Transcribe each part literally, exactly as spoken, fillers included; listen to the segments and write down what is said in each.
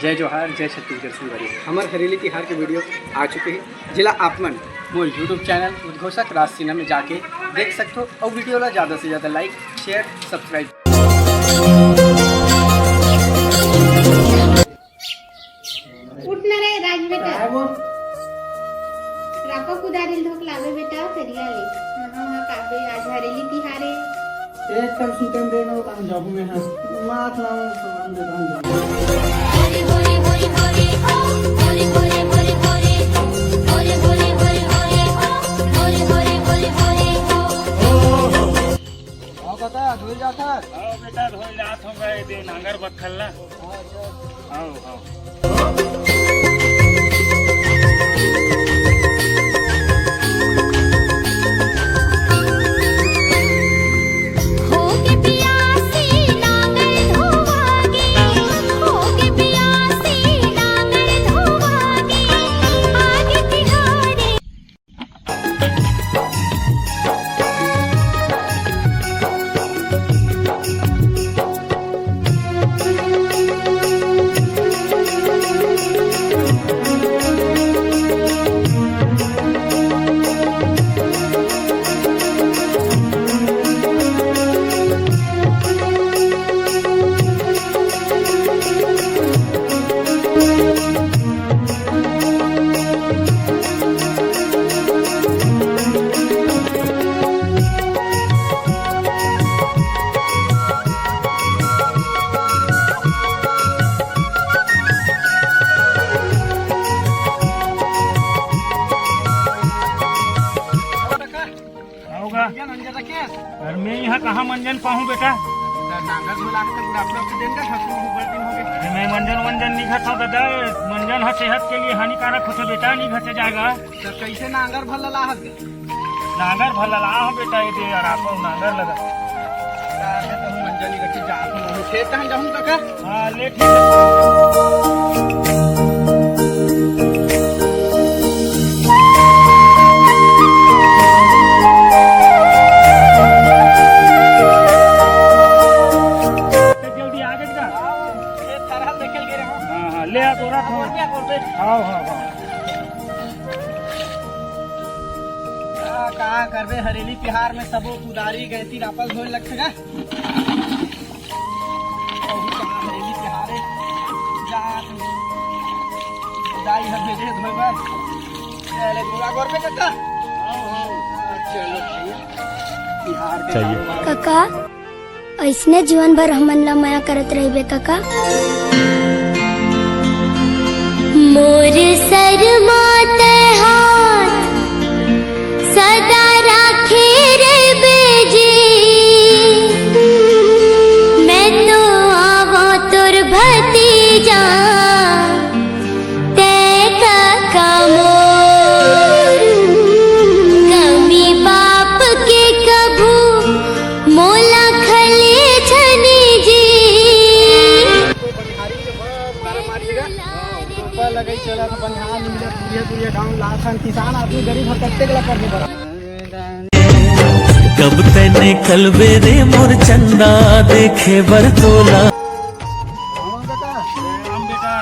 जय जोहार, जय छत्तीसगढ़ संगवारी। हमर हरेली तिहार के video आ चुके हे, जेला आप मन मोर YouTube channel उद्घोषक राज सिन्हा में जाके देख सकथो। अउ video ला ज्यादा से ज्यादा like, share, subscribe। उठ ना रे राज बेटा। काय वो? रापा कुदारी ल धोक लाबे बेटा, तरिया ले। हाँ, हाँ, काबे, आज हरेली तिहार हे। ए, कल सुते में देना, तहन जाहूँ मैं, हाँ। माथ लाओ, सामान दे, तहन जाहूँ। होली, होली, होली, होली हो, होली, होली, होली, होली हो, होली, होली, होली, होली हो, होली, होली, होली, होली हो। आओ कका, धोई जात हस? आओ बेटा, धोई जात हूँ, दे नांगर बखल ला। आओ, आओ। होके पियासी नांगल धोवागे, होके पियासी नांगल धोवागे, आगे तिहारे। आओगा। मंजन, मंजन रखे? अरे मैं यहाँ कहाँ मंजन पाहूँ बेटा? तो नांगर धोला के तो बुढ़ापा से दिन का खसू हो, बड़े दिन हो गए। अरे मैं मंजन वंजन नहीं खाता दादा, मंजन ह सेहत के लिए हानिकारक होथे बेटा, नहीं घसे जाएगा। तो कैसे नांगर भर ला हस? नांगर भर ला हो बेटा, ये दे यार, आप नांगर लगा। का है तो मंजन ही रखे जा, हम खेत कहाँ जाऊँ काका? हाँ, ले ठीक है। जल्दी आ गए का? हाँ, खेत खरहल देखे ले रहे हो। हाँ, हाँ, ले आ, तोरा फोन। हाँ, हाँ, हाँ। का, का करबे, हरेली तिहार में सबो कुदारी गैंती रापल धोए लगथे गा। अभी कहाँ हरेली तिहार हे, जा दाई ह भेजे धोए बर। चले, गोला गोर पे कका। चलो भैया, तिहार के चाहिए। कारोबार। कका, अइसने जीवन भर हमन ला मया करत रहिबे कका। मोर सर माते हाथ सदा राखे रे बेजी, मैं तो आवो तोर भतीजा। तै कका मोर, कमी पाप के कभू मोला खले झनी जी। ऊपर लगई चला था, बनिहार नहीं मिला, दूरिया दूरिया गाँव लाखन, किसान आदमी गरीब ह, कत्ते गला करने बड़ा। कब तैने कलबे रे मोर चंदा देखे बर तोला। राम बेटा।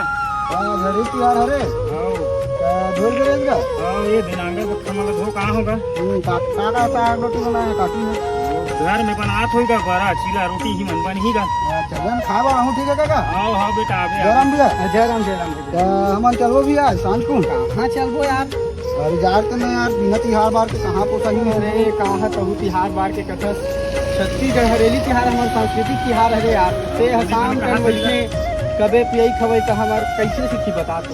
हाँ, घरे तिहार हरे। हाँ। का ढोल के रेंज का? हाँ, ये दिनांगे बखर मतलब धो कहाँ होगा? हम्म, का, का, का, का रोटी बनाया काकी ने? घर में बनात होगा, बड़ा चीला रोटी ही मन बन ही गा। अच्छा, जन खावा आहू ठीक है काका? हाँ, हाँ बेटा, आबे, जय राम आबे। भैया। जय राम, जय राम, जय राम। त हमन चलबो भैया, शाम को। कहाँ चलबो यार? अरे यार, त मैं यार, बिना तिहार बार के कहाँ पोसाही मैं? अरे, कहाँ तहु तिहार बार के कथस? छत्तीसगढ़ हरेली तिहार हमर सांस्कृतिक तिहार हरे यार। ते ह शाम कन बइठे, कबे पियई खवई त हमर कइसे सिखी बता तो?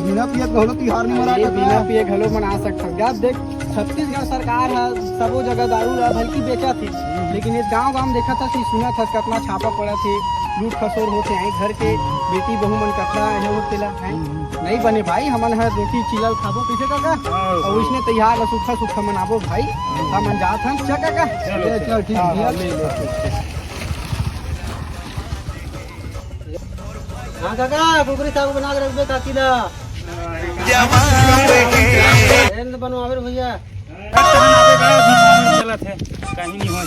बिना पियत घलो तिहार नहीं मना अरे, सकत बिना ना। पिए घलो मना सकत हस। यार देख, छत्तीसगढ़ सरकार ह सबो जगह दारू ला भलकी बेचत हे, लेकिन ये गांव-गांव में देखत हस, सुनत हस, कतना छापा पड़त हे, लूट खसोर होत हे, घर के बेटी बहू मन कतना हे होत तेला, हैं? नहीं बने भाई, हमन ह रोटी चीला ल खाबो कइसे काका? हाँ। अउ इसने तिहार ला सुक्खा सुक्खा मनाबो भाई, हमन जात हन, चल काका? चलो, चल, ठीक हाँ, है। हाँ, ले लो। हाँ काका, कुकरी साग बना के रखबे काकी ला। जवान के। एंद बनवावे रे भैया। चलत हे, कहीं नहीं होय।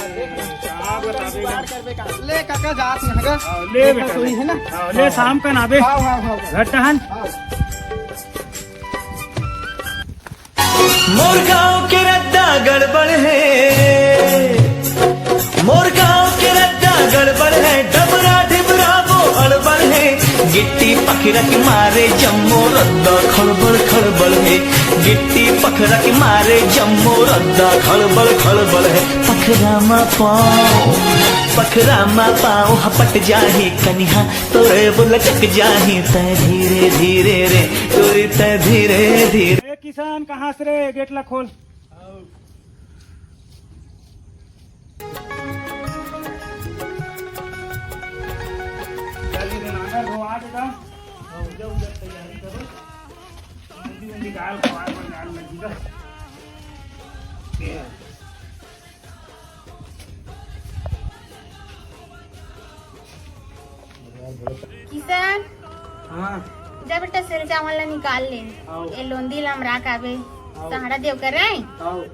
का बताबे जुगाड़ करबे का? ले काका, जात हँव गा। हाँ, ले बेटा, ले। है ना? हाँ, ले, शाम कन आबे। हाँ, हाँ, हाँ, हाँ। घर टहन। हाँ। मोर गांव के रद्दा गड़बड़ हे, मोर गांव के रद्दा गड़बड़ हे, डबरा ढिबरा वो अड़बड़ हे। गिट्टी पखरा के मारे जम्मो रद्दा खड़बड़ खड़बड़ हे, गिट्टी पखरा के मारे जम्मो रद्दा खड़बड़ खड़बड़ हे। पखरा मा पाँव, पखरा मा पाँव हपट जाही कनिहा, तोरे वो लचक जाही तैं धीरे धीरे रे, तोरी तैं धीरे धीरे। ए किसान, कहाँ से रे? गेट ला खोल। जल्दी रे नांगर धोवा देता। और उधर, उधर तैयारी करो। जल्दी, जल्दी गाय को आग में डाल लगी गा। किशन, हाँ। जा बेटा, सेल चावल ला निकाल ले। आओ। ए लोंदी ला हमर आबे। आओ। सहारा देव करे। आओ।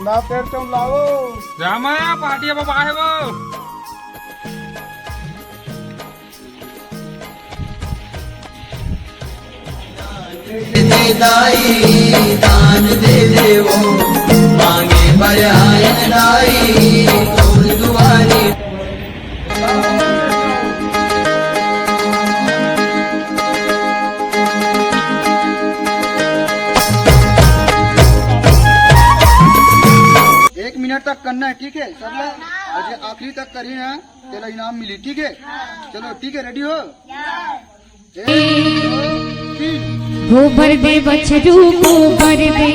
ना पेड़ चौलाओ। रामा, पार्टी अब आहे वो। दे दाई, दान दे दे वो, मांगे बर आयन दाई, तोर दुआरी। एक मिनट तक करना है, ठीक है? सब लोग आज आखिरी तक करिए ना, तेला इनाम मिली, ठीक है? चलो, ठीक है, रेडी हो? एक, दो, तीन। गोबर दे बछरू, गोबर दे,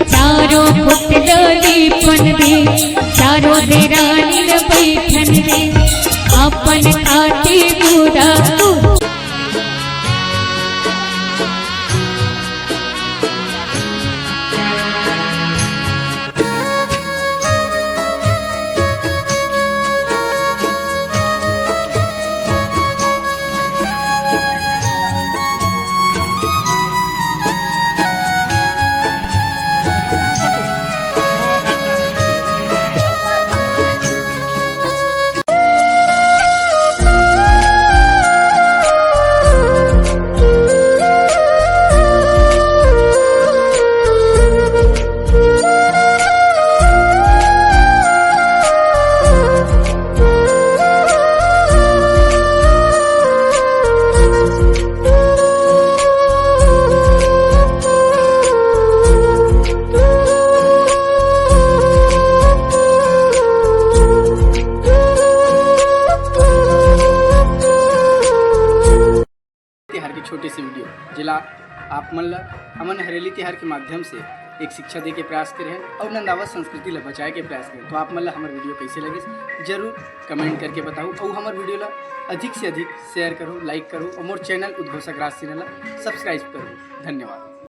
चारों पुत ल लीपन दे, चारों देरानी ल बैठन दे, अपन काटी गुदा। आप मन ला हमन हरेली तिहार के माध्यम से एक शिक्षा दे के प्रयास करे हन और नंदावत संस्कृति ला बचाए के प्रयास करे। तो आप मन ला हमर वीडियो कैसे लगिस, जरूर कमेंट करके बताओ और हमर वीडियो ला अधिक से अधिक शेयर करो, लाइक करो और मोर चैनल उद्घोषक राज सिन्हा ला सब्सक्राइब करो। धन्यवाद।